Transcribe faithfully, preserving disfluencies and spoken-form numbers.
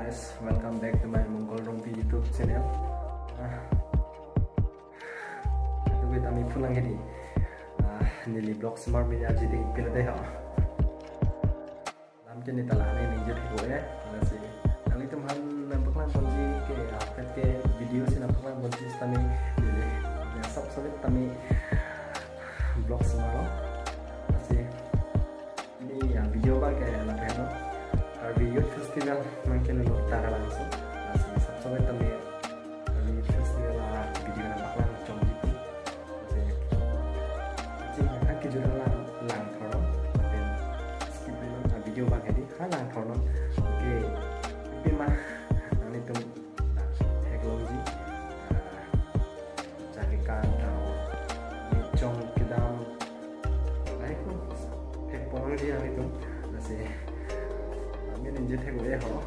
Guys, welcome back to my Mongkol Rongpi YouTube channel. Ah, itu kita mi pulang ini. Ah, neli vlog semar mi aji ding pila deh ho. Lam ke ni tala ni ni jut ho ya. Lasi nanglitum aphan nangpaklang ponji ke update ke video si nangpaklang ponji sitame neli. Ya, sab sab tame vlog semar lo. Lasi ini ya video abang ke lapen lo. Karbi Youth Festival nangkelo lo Taralangso. Lasi sab sab tame Karbi Youth Festival a video nangpaklang chom di. Lasi cing ha kijut lang lang thorong. Lapen skip di non a video abang hedi ha lang thorong. Oke. Pima nanglitum theklongji. Ah, Jagi kan tau ni chong kedam. Nai ko thek ponji nanglitum. Lasi amin inje thek le ho.